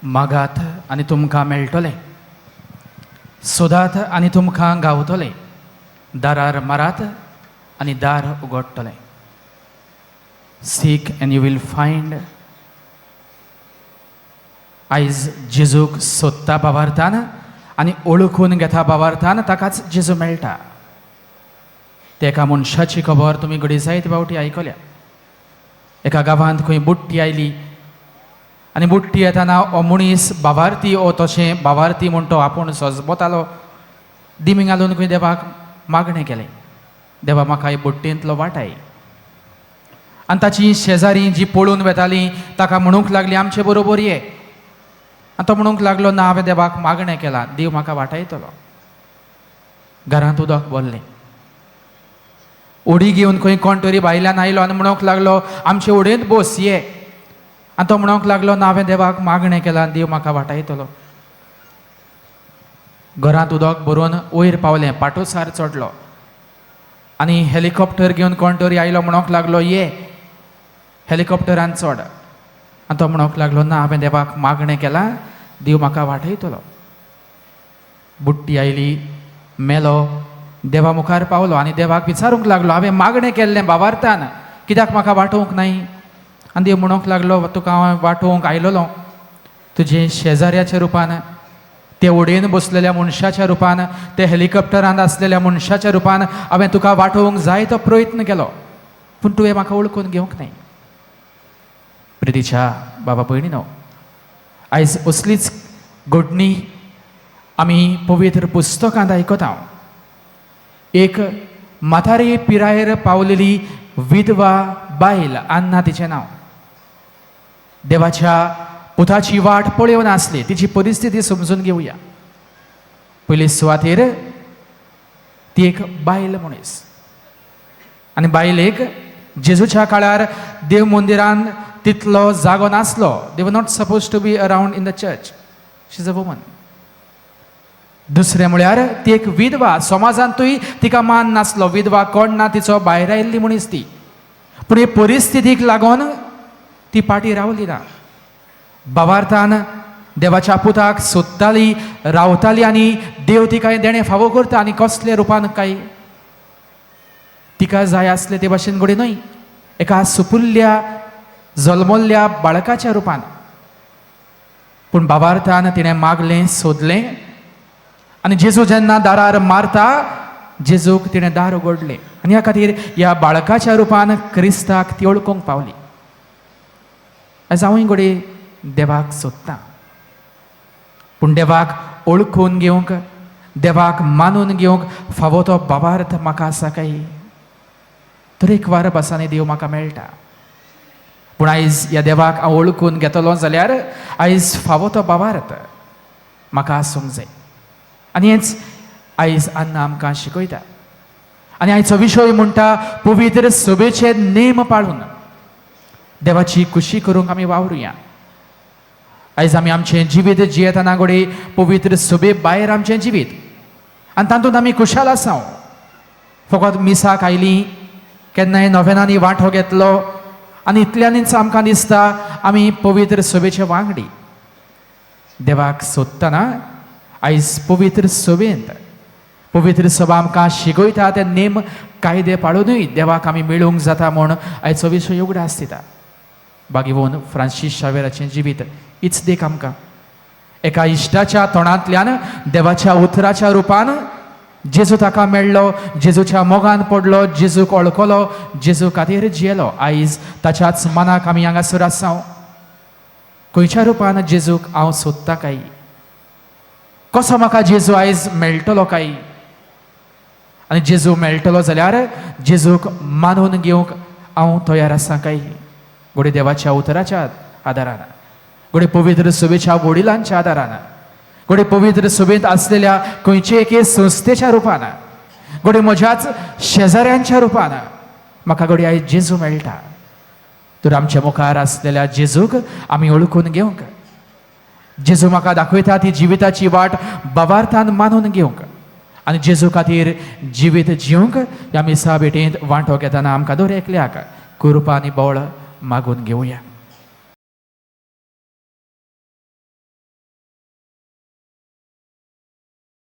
मागात आनी तुमकां मेळटलें, सोदात आनी तुमकां गावतलें, दारार मारात आनी दार उगडटलें. Seek and you will find. आयज जेजूक सोदता बाबार्थान आनी ओळखून घेता बाबार्थान ताकाच जेजू मेळटा. ते एका मनशाची खबर तुमी घडये जायते फावटी आयकल्या. एका गांवांत खंय बुट्टी आयली आनी बुट्टी येताना हो मनीस बाबार्थी, हो तशें बाबार्थी म्हूण तो आपूण सजबतालो. दिमी घालून खंय देवाक मागणें केलें, देवा, म्हाका हे बुट्टेंतलो वाटाय. आनी ताची शेजारी जी पळून वेताली ताका म्हणूंक लागली, आमचे बरोबर ये. आनी तो म्हणूंक लागलो, ना, हांवें देवाक मागणें केलां, देव म्हाका वाटायतलो. घरांत उदक भरलें. उडी घेवन खंय कोण तरी भायल्यान आयलो आनी म्हणूंक लागलो, आमचे उडयेंत बस, ये. आनी तो म्हणूंक लागलो, ना, हांवें देवाक मागणें केलां, देव म्हाका वाटायतलो. घरांत उदक भरून वयर पावलें, पाटोसार चडलो आनी हेलिकॉप्टर घेवन कोण तरी आयलो, म्हणूंक लागलो, ये, हेलिकॉप्टरान चड. आनी तो म्हणूंक लागलो, ना, हांवें देवाक मागणें केलां, देव म्हाका वाटयतलो. बुट्टी आयली, मेलो, देवा मुखार पावलो आनी देवाक विचारूंक लागलो, हांवें मागणें केल्लें बाबार्थान, कित्याक म्हाका वाटोवंक नाय? आनी देव म्हणूंक लागलो, तुका हांव वाटोवंक आयलोलो तुजे शेजाऱ्याच्या रुपान, ते उडयेन बसलेल्या मनशाच्या रुपान, ते हेलिकॉप्टरांत आसलेल्या मनशाच्या रुपान. हांवें तुका वाटोवंक जाय तो प्रयत्न केलो, पूण तुवें म्हाका वळखून घेवंक नाय. प्रितीच्या बाबा भयणीनो, आयज असलीच घडणी आमी पवित्र पुस्तकांत आयकता. एक म्हातारी पिरायेर पावलेली विधवा बायल, अन्ना तिचें नांव, देवाच्या पुताची वाट पळोवन आसली. तिची परिस्थिती समजून घेवया. पयली सुवातेर ती एक बायल मनीस आनी बायलेक जेजूच्या काळार देव मंदिरान तितलो जागो नासलो. They were not supposed to be around in the church. She is a woman. दुसरें म्हळ्यार ती एक विधवा. समाजांतूय तिका मान नासलो. विधवा, कोण ना तिचो, भायर आयिल्ली मनीस ती. पूण हे परिस्थितीक लागून ती फाटीं रावली ना. भावार्थान देवाच्या पुताक सोदताली, रावताली आनी देव तिका हें देणें फावो करता. आनी कसल्या रुपान काय तिका जाय आसलें ते भाशेन घडये न्हय, एका सुपुल्ल्या जल्मल्ल्या बाळकाच्या रुपान. पूण भावार्थान तिणें मागलें, सोदलें आनी जेजू जेन्ना दारार मारता, जेजूक तिणें दार उगडलें आनी ह्या खातीर ह्या बाळकाच्या रुपान क्रिस्ताक ती वळखूंक पावली. आयज हांवूय घडये देवाक सोदतां, पूण देवाक वळखून घेवंक, देवाक मानून घेवंक फावो तो भावार्थ म्हाका आसा काय? तरेकवार भासांनी देव म्हाका मेळटा, पूण आयज ह्या देवाक हांव वळखून घेतलो जाल्यार आयज फावो तो भावार्थ म्हाका आसूंक जाय. आनी हेंच आयज अन्ना आमकां शिकयता. आनी आयचो विशय म्हणटा, पवित्र सभेचे नेम पाळून देवाची खुशी करूंक आमी वावरुया. आयज आमी आमचें जिवीत जियेतना घडये पवित्र सभे भायर आमचें जिवीत आनी तातूंत आमी खुशाल आसा. फकत मिसाक आयलीं, केन्नाय नोवेनांनी वांटो घेतलो आनी इतल्यांनीच आमकां दिसता आमी पवित्र सभेचे वांगडी. देवाक सोदतना आयज पवित्र सभेंत, पवित्र सभा आमकां शिकयता ते नेम कायदे पाळुनूय देवाक आमी मेळूंक जाता म्हूण आयचो विशय उगडास दिता. बागीवोन फ्रांसीस शावेराचें जिवीत हीच देख आमकां. एका इश्टाच्या तोंडांतल्यान देवाच्या उतराच्या रुपान जेजू ताका मेळ्ळो, जेजूच्या मोगान पडलो, जेजूक वळखलो, जेजू खातीर जियेलो. आयज ताच्याच मनाक आमी हांगासर आसा. खंयच्या रुपान जेजूक हांव सोदता काय? कसो म्हाका जेजू आयज मेळटलो काय? आनी जेजू मेळटलो जाल्यार जेजूक मानून घेवंक हांव तयार आसा काय? घडये देवाच्या उतराच्या आदारान, घडये पवित्र सभेच्या वडिलांच्या आदारान, घडये पवित्र सभेंत आसलेल्या खंयचे एके संस्थेच्या रुपान, घडये म्हज्याच शेजाऱ्यांच्या रुपान म्हाका घडये आयज जेजू मेळटा. तर आमच्या मुखार आसलेल्या जेजूक आमी वळखून घेवंक, जेजू म्हाका दाखयता ती जिविताची वाट भावार्थान मानून घेवंक आनी जेजू खातीर जिवीत जिवंक ह्या मिसा भेटेंत वांटो घेतना आमकां दर एकल्याक कृपा आनी बळ मागून घेवया.